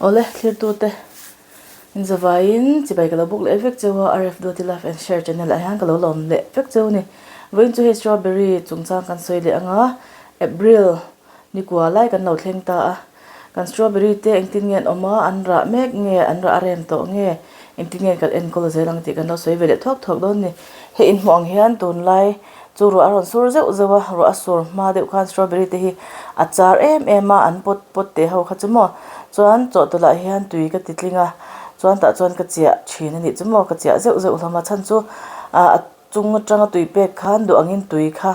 Awle thlirtute in zavaiin chibai ka lo buk leh vek cheu a, RF Duty Love and Share channel ah hian ka lo lawm leh vek cheu a ni. Vawiin chu hei strawberry chungchang kan sawi leh ang a, April ni kua lai kan lo thleng ta a, kan strawberry te engtin nge an awm a, an rah mek nge, an rah a rem tawh nge, engtin nge kan enkawl zel ang tih kan lo sawi ve leh thuak thuak dawn a ni. Hei inhmuh ang hian tunlai Chu ruah a rawn sur zeuh zeuh a, ruah a sur hma deuh khan strawberry te hi a char em em a, an pawt pawt teh ho kha chu maw. Chuan chawhtawlh ah hian tui ka ti tling a, chuan tah chuan ka chiah thin a nih chu maw, ka chiah zeuh zeuh hlawm a, chhan chu ah a chung atanga tui pek khan duh angin tui kha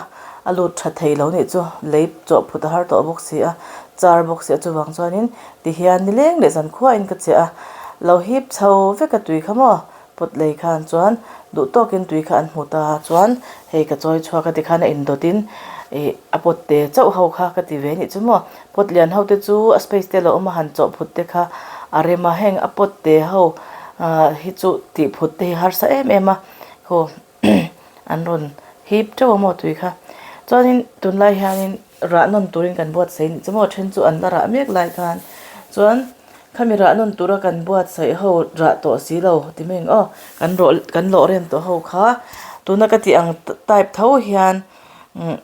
a lut tha thei lo nih chu, lei chawh phut a har tawh bawk si a, char bawk si a chuvang chuanin tihian nileng leh zankhuain ka chiah a, lo hip chho vek a tui kha maw. Pot lei khan chuan duh tawkin tui kha an hmu ta a chuan hei ka chawi chhuak a tikhan a indawt in ih a pot te chauh ho kha ka ti ve anih chu maw pot lian ho te chu a space te lo awm a han chawh phut te kha a rem a heng a pot te ho ah hi chu tih phut te hi harsa em em a khaw an rawn hip teuh a maw tui kha chuanin tunlai hianin rah nawn turin kan buatsaih anih chu maw then chu an la rah mek lai khan chuan. Khami rah nawn tura kan buatsaih ho rah tawh si lo ti mai ang aw kan rawh kan lawh rem tawh ho kha tuna ka tih ang type tho hian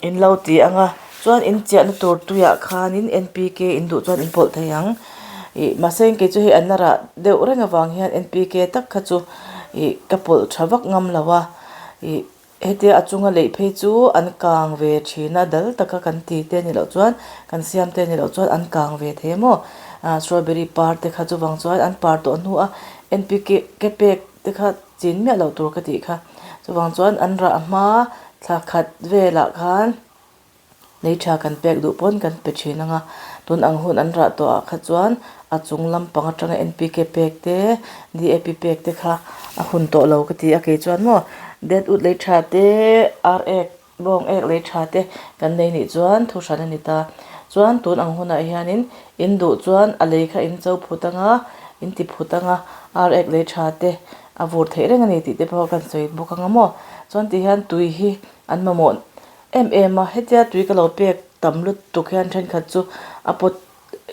in lo ti ang a chuan in chiahna tur tuiah khanin N P K in duh chuan in pawlh thei ang ih mahse kei chu hei an la rah deuh reng avang hian N P K tak kha chu ih ka pawlh tha vak ngam lo a ih. Hetia a chunga leih phei chu an kang ve thin a, dal taka kan ti te ni loh chuan kan siam te ni loh chuan an kang ve thei maw? Ah strawberry par te kha chuvang chuan an par tawh hnu a N P K ke pek te kha chin miah loh tur ka tih kha. Chuvang chuan an rah hma thla khat velah khan. Lei tha kan pek duh pawn kan pe thin ang a, tun ang hun an rah tawh ah kha chuan a chung lampang atanga N P K pek te, D A P pek te kha a hun tawh lo ka ti a, kei chuan maw det ut lei tha te, ar ek, bawng ek lei tha te kan nei nih chuan thu hran a ni ta. Chuan tun ang hunah hianin in duh chuan a lei kha in cho phut ang a, in ti phut ang a, ar ek lei tha te a vur theih reng a ni tih te pawh kan sawi bawk ang a maw. Chuan tihian tui hi an mamawh. Em em a, hetia tui ka lo pek tam lutuk hian thenkhat chu a pawt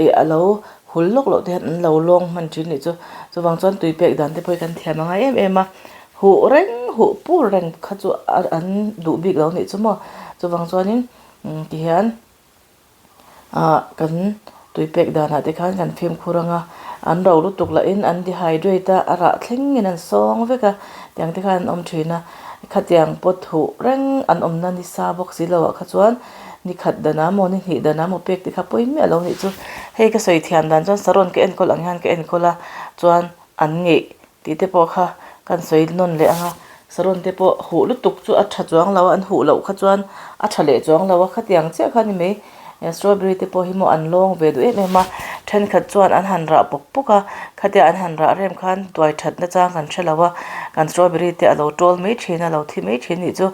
ih a lo hul lawk loh te hian an lo lawng hman thin nih chu. Chuvang chuan tui pek dan te pawh hi kan thiam a ngai em em a, huh reng huh pur reng kha chu an duh bik lo nih chu maw. Chuvang chuanin tihian. Ah kan tui pek danah te khan kan fimkhur ang a, an ro lutuk lahin an dehydrate a, a rah thlengin an sawng vek a, tiang te khan an awm thin a, khatiang pawt huh reng an awmna ni sa bawk si lo ah kha chuan ni khat danah maw ni hnih danah maw pek te kha pawi miah lo nih chu, hei ka sawi thiam dan chuan saron ka enkawl ang hian ka enkawl a chuan an ngeih Tih te pawh kha kan sawi nawn leh ang a, saron te pawh huh lutuk chu a tha chuang lo a, an huh loh kha chuan a tha leh chuang lo a, khatiang chiah kha a ni mai. Strawberry te pawh hi maw an lawng ve duh em em a, thenkhat chuan an han rah pawk pawk a, khatia an han rah rem khan tuai that na chang kan hre lo a, kan strawberry te a lo tawl mai thin a, lo thi mai thin nih chu.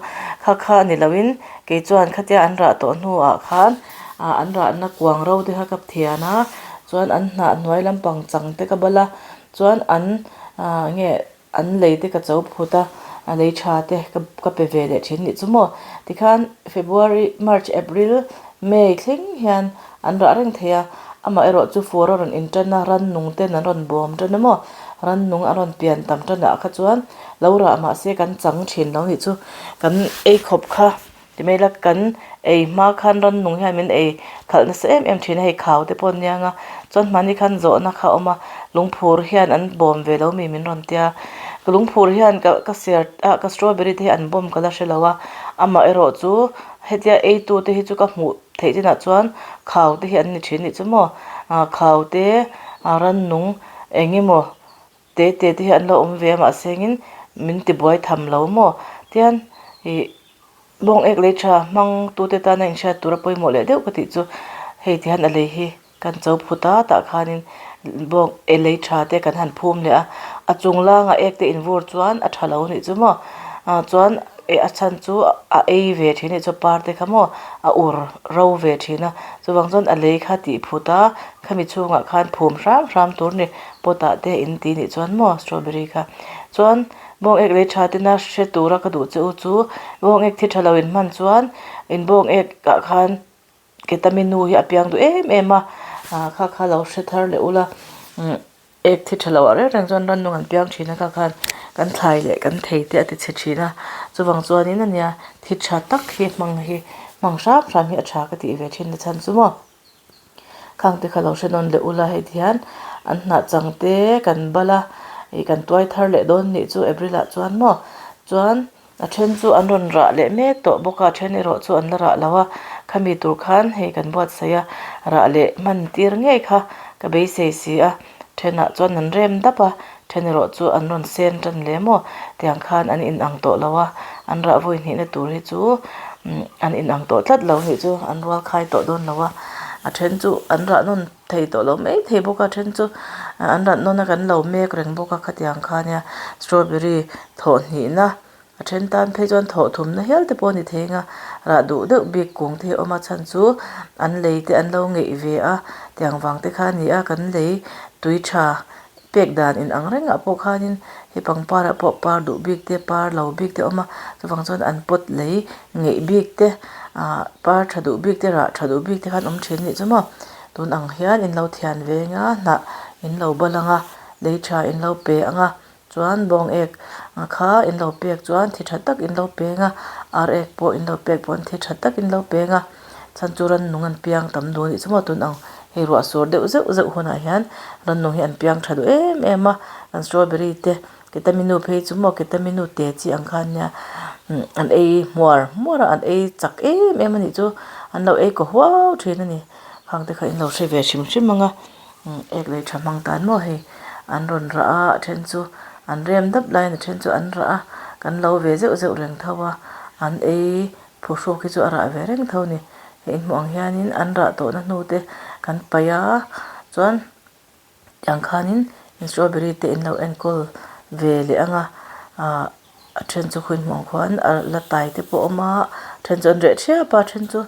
Kha kha a ni loin kei chuan khatia an rah tawh hnuah khan an rahna kuang ro te kha ka thian a, chuan an hnah hnuai lampang chang te ka bal a. Chuan an ah nge an lei te ka cho phut a, a lei tha te ka ka pe ve leh thin nih chu maw. Tikhan February, March, April, May thleng hian an rah reng thei a, amaherawh chu fur a rawn in tan a, rannung ten an rawn bawm tan a maw, rannung an rawn pian tam tan ah kha chuan lo rah mahse kan chang thin lo nih chu, kan ei khawp kha. Ti mai la kan ei hma khan rannung hian min ei khalh nasa em em thin a, hei khau te pawh an nia nga chuan hmani khan zawhna kha a awm a, lungphur hian an bawm ve lo mi min rawn tia, ka lungphur hian ka ka ser ah ka strawberry te hi an bawm ka la hre lo a, amaherawh chu hetia ei tu te hi chu ka hmuh theih chinah chuan khau te hi an ni thin nih chu maw, ah khau te ah rannung eng emaw te te te hi an lo awm ve a mahse engin min ti buai tham lo maw tian ih bawng ek lei tha hmang tu te tana inhriat tura pawimawh leh deuh ka tih chu hei ti hian a lei hi kan cho phut a tah khanin bawng eh lei tha te kan han phum leh a a chung langa ek te invur chuan a tha lo anih chu maw ah chuan eh a chhan chu a ei ve thin anih chu par te kha maw a ur ro ve thin a chuvang chuan a lei kha tih phut a khami chhungah khan phum hram hram tur a ni. Pot ah te in ti nih chuan maw strawberry kha chuan bawng ek lei tha tena hre tura ka duh che u chu bawng ek thi tha lo in hman chuan in bawng ek ah khan ketamine nu hi a piang duh em em a ah kha kha lo hre thar leh ula. Ek thi tha lo ah reng reng chuan rannung an piang thin a kha khan kan thlai leh kan thei te a ti chhe thin a chuvang chuanin ania thi tha tak hi hmang hi hmang hram hram hi a tha ka tih ve thin na chhan chu maw khang te kha lo hre nawn leh ula hei ti hian an hnah chang te kan bal a ih kan tuai thar leh dawn nih chu April ah chuan maw chuan. A then chu an rawn rah leh mek tawh bawk a, a then erawh chu an la rah lo a, khami tur khan hei kan buatsaih a, rah leh hman tir ngei kha ka beisei si a, thenah chuan an rem dap a, then erawh chu an rawn sen tan leh maw tiang khan an inang tawh lo a, an rah vawi hnihna tur hi chu an inang tawh tlat lo nih chu an rual khai tawh dawn lo a, a then chu an rah nawn thei tawh lo mai thei bawk a, then chu an rah nawn a kan lo mek reng bawk a khatiang kha nia strawberry thawh hnihna a then tan phei chuan thawh thumna hial te pawh a ni thei ang a rah duh deuh bik kung te hi a awm a chhan chu an lei te an lo ngeih ve a tiang vang te kha a ni a kan lei tui tha pek dan in ang rengah pawh khanin hei pangpar ah pawh par duh bik te par lo bik te a awm a chuvang chuan an pot lei ngeih bik te ah par tha duh bik te rah tha duh bik te khan awm thin a nih chu maw tun ang hian in lo thian ve anga hnah in lo bal anga lei tha in lo pe anga. Chuan bawng ek kha in lo pek chuan thi tha tak in lo peng a, ar ek pawh in lo pek pawn thi tha tak in lo peng a, chhan chu rannung an piang tam duh a nih chu maw tun ang hei ruah sur deuh zeuh zeuh hunah hian rannung hi an piang tha duh em em a, an strawberry te ketaminu phei chu maw ketaminu te chi ang khan nia an ei hmuar hmuar a an ei chak em em a nih chu an lo ei kaw huau thin a ni khang te kha in lo hre ve hrim hrim ang a. Ek lei tha hmang tan maw hei an rawn rah a a then chu an rem dap laiin a then chu an rah a kan lo ve zeuh zeuh reng tho a an ei phuhruk hi chu a rah ve reng tho a ni hei in hmuh ang hianin an rah tawhna hnu te kan paih a chuan tiang khanin strawberry te in lo enkawl ve leh ang a ah. A then chu khawi hmuh ang khuan a la tai te pawh a awm a a then chu an reh thiap a a then chu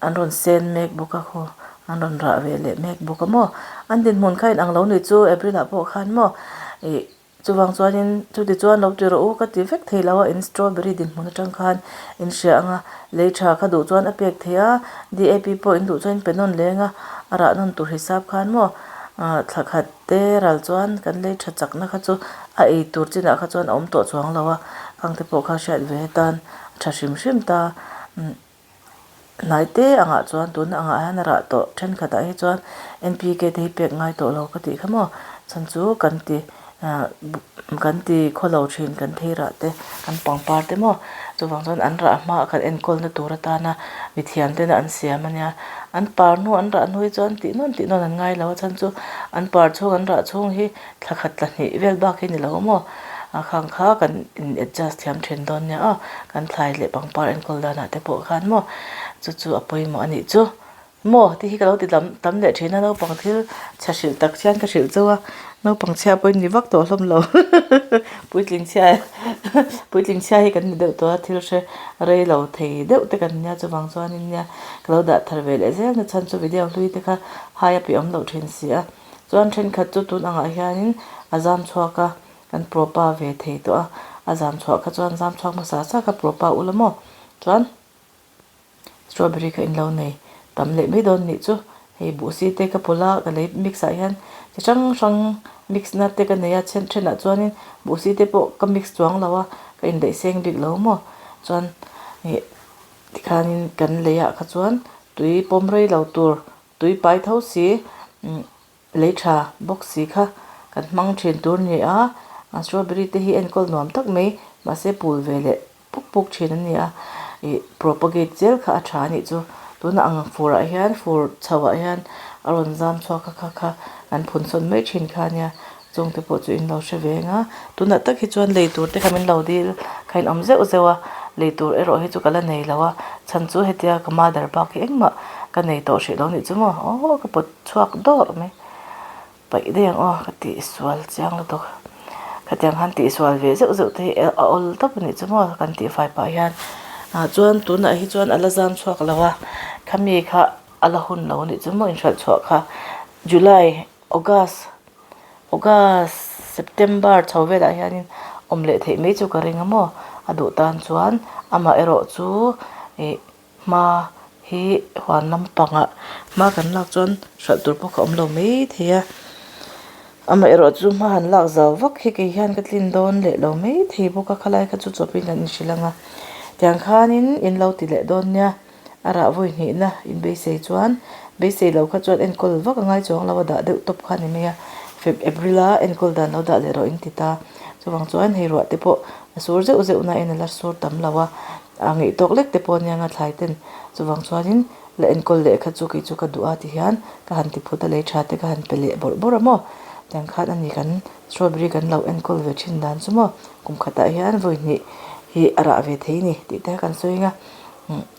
an rawn sen mek bawk a khaw an rawn rah ve leh mek bawk a maw an dinhmun kha inang lo ni chu April ah pawh khan maw ih chuvang chuanin chuti chuan lo ti rawh u ka ti vek thei lo a in strawberry dinhmun atang khan in hria ang a lei tha kha duh chuan a pek theih a D A P pawh in duh chuan in pe nawn leng a a rah nawn tur hisap khan maw ah thla khat. Te ral chuan kan lei tha chakna kha chu a ei tur chinah kha chuan a awm tawh chuang lo a, khang te pawh kha hriat ve atan a tha hrim hrim ta. Umm hnai te angah chuan tuna angah hian a rah tawh thenkhatah hi chuan N P K te hi pek ngai tawh lo ka tih kha maw chhan chu kan ti ah kan ti khawlo thin kan thei rah te kan pangpar te maw chuvang chuan an rah hma ah khan enkawlna tur atana mithiam tena an siam a nia. An par hnu an rah hnu hi chuan tih nawn tih nawn an ngai lo a chhan chu an par chhung an rah chhung hi thla khat thla hnih vel bak hi ni lo maw a khang kha kan in adjust thiam thin dawn nia aw kan thlai leh pangpar enkawl danah te pawh khan maw chu chu a pawimawh a nih chu maw tih hi ka lo ti tam tam leh thin a naupang thil chhe hrilh tak hian ka hrilh chauh a naupang chhia pawhin ni vak tawh hlawm lo puitling chhia puitling chhia hi kan ni deuh tawh a thil hre rei lo thei deuh te kan nia chuvang chuanin nia. Ka lo dah thar ve leh zel na chhan chu video hlui te kha hai a piah awm loh thin si a. Chuan thenkhat chu tun angah hianin a zam chhuak a, kan propa ve thei tawh a. A zam chhuah kha chuan zam chhuak hmasa sa kha propa ula maw? Chuan strawberry kha in lo nei tam leh mai dawn nih chu. Hei buhsi te ka pawlh a, ka lei mix ah hian chi hrang hrang mix na te ka nei a, then thenah chuanin buhsi te pawh ka mix chuang lo a, ka indaih seng bik lo maw? Chuan ih. Tikhanin kan lei ah kha chuan tui pawm rei lo tur tui pai tho si lei tha bawk si kha kan hmang thin tur a ni a strawberry te hi enkawl nuam tak mai mahse pul ve leh puk puk thin a ni a ih propagate zel kha a tha a nih chu tunah ang fur ah hian fur chho ah hian a rawn zam chhuak a kha kha an phun sawn mai thin kha a nia. Chung te pawh chu in lo hre ve ang a, tunah tak hi chuan lei tur te kha min lo dil kha in awm zeuh zeuh a, lei tur erawh hi chu ka la nei lo a, chhan chu hetia ka mother bak hi engmah ka nei tawh hrih lo nih chu maw aw ka pawt chhuak dawrh mai, paih daih ang aw ka tihsual chiang lutuk, khatiang khan tihsual ve zeuh zeuh te hi a awl tawp a nih chu maw kan tihfai pah hian ah chuan tunah hi chuan a la zam chhuak lo a, khami kha a la hun lo a nih chu maw inhralh chhuah kha July. August August September chho velah hianin awm leh theih mai chu ka ring a maw a duh tan chuan amah erawh chu ih hma hi huan lampangah hma kan lak chuan hralh tur pawh kha awm lo mai thei a. Amaherawhchu hma han lak zau vak hi kei hian ka tlin dawn leh lo mai thei bawk a, khalai kha chu chawpin kan inhrilh ang a. Tiang khanin in lo ti leh dawn nia, a rah vawi hnihna in beisei chuan beisei lo kha chuan enkawl vak a ngai chuang lo a, dah deuh tawp kha a ni mai a. Feb April a enkawl dan lo dah leh rawh in ti ta. Chuvang chuan hei ruah te pawh a sur zeuh zeuh nain a la sur tam lo a, a ngeih tawk lek te pawh a nia nga thlai ten. Chuvang chuanin La enkawl leh kha chu kei chu ka duh a ti hian ka han ti phut a lei tha te ka han pe leh bawrh bawrh a maw tiang khan a ni kan strawberry kan lo enkawl ve thin dan chu maw kum khatah hian vawi hnih hi a rah ve thei a ni tih te kan sawi ang a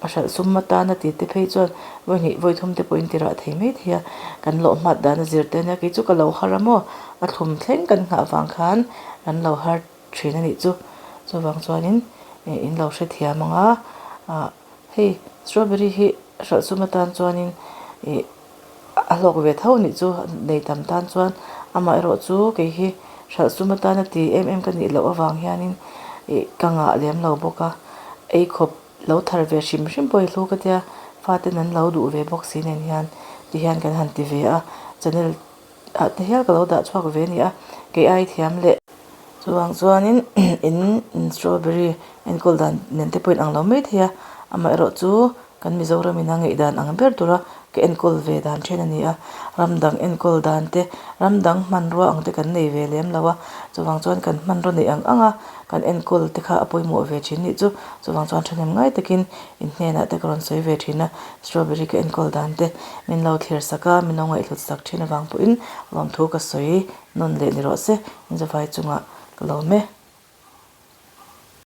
a hralh sum atana tih te phei chuan vawi hnih vawi thum te pawhin ti rah thei mai thei a kan lawh hmat dan a zir te a nia kei chu ka lo har a maw a thlum thleng kan nghah vang khan kan lo har thin a nih chu chuvang chuanin in lo hrethiam ang a ah. Hei strawberry hi hralh sum atan chuanin ih a hlawk ve tho anih chu nei tam tan chuan amaherawh chu kei hi hralh sum atana ti em em ka nih loh avang hianin ih ka ngah lem lo bawk a ei khawp lo thar ve hrim hrim pawh hi hlu ka tia faten an lo duh ve bawk si nen hian ti hian kan han ti ve a channel ah te hial ka lo dah chhuak ve a ni a kei ai thiam leh. Chuvang chuanin in strawberry enkawl dan nen te pawh in ang lo mai thei a, amaherawh chu kan Mizoram in a ngaih dan ang ber tura ka enkawl ve dan then a ni a, ram dang enkawl dan te ram dang hmanrua ang te kan nei ve lem lo a, chuvang chuan kan hmanraw neih ang ang a kan enkawl te kha a pawimawh ve thin nih chu, chuvang chuan thahnem ngai takin in hnenah te ka rawn sawi ve thin a, strawberry ka enkawl dan te min lo thlir sak a, min lo ngaihhlut sak thin avang pawhin lawmthu ka sawi. Nawn leh ni rawh se, in zavai chungah ka lawm e.